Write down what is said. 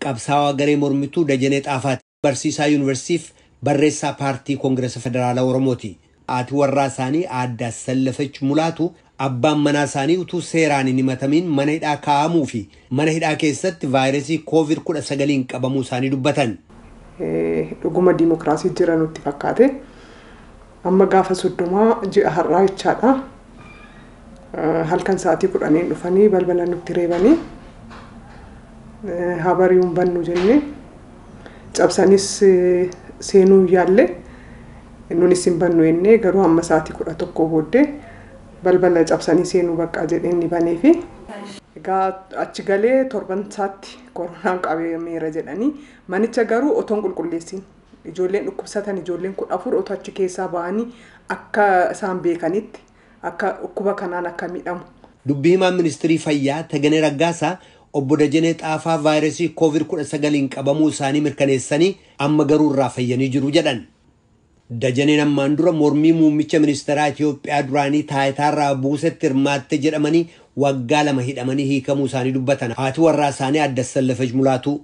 Qabsaawaa garee mormituu Dajanee Xaafaati. Barsiisaa yuunivarsiitiif barreessaa paartii Koongireesa Federaalaa Oromooti. Haati warraa isaanii Aadde Assallafech Mulaatu abbaan manaa isaanii utuu seeraan hin himatamiin mana hidhaa kaa'amuu fi mana hidhaa keessatti vaayirasii COVID-19 qabamuu isaanii dubbatan. Dhuguma diimokiraasii jira nutti fakkaate. Amma gaafa 30 ji'a har'aa jechaadha. Halkan sa'aatii 10 dhufanii balbala nutti reebanii habariin bannu jennee cabsanis seenuu yaalle, nunis hin bannu jennee, garuu hamma sa'aatii 11 booddee balbala cabsanii seenuu baqqaa jedheen ni baneefi. Egaa achi galee torban isaatti koronaan qabameera jedhanii, manicha garuu otoon qulqulleessin, ijoolleen dhukkubsatan, ijoolleen 14 otoo achi keessaa ba'anii, akka isaan beekanitti akka dhukkuba kanaan akka miidhamu. Dubbii himaan ministirii fayyaa Taganee Raggaasaa obbo Dajanee Xaafaa vaayirasii COVID-19 qabamuu isaanii mirkaneessanii, amma garuu irraa fayyanii jiru jedhan. Dajaneen ammaan dura mormii muummicha ministeeraa Itoophiyaa duraanii taayitaarraa buusetti hirmaatte jedhamanii waggaa 2 hidhamanii hiikamuu isaanii dubbatan. Haati warraa isaanii Aadde Assallafech Mulaatu.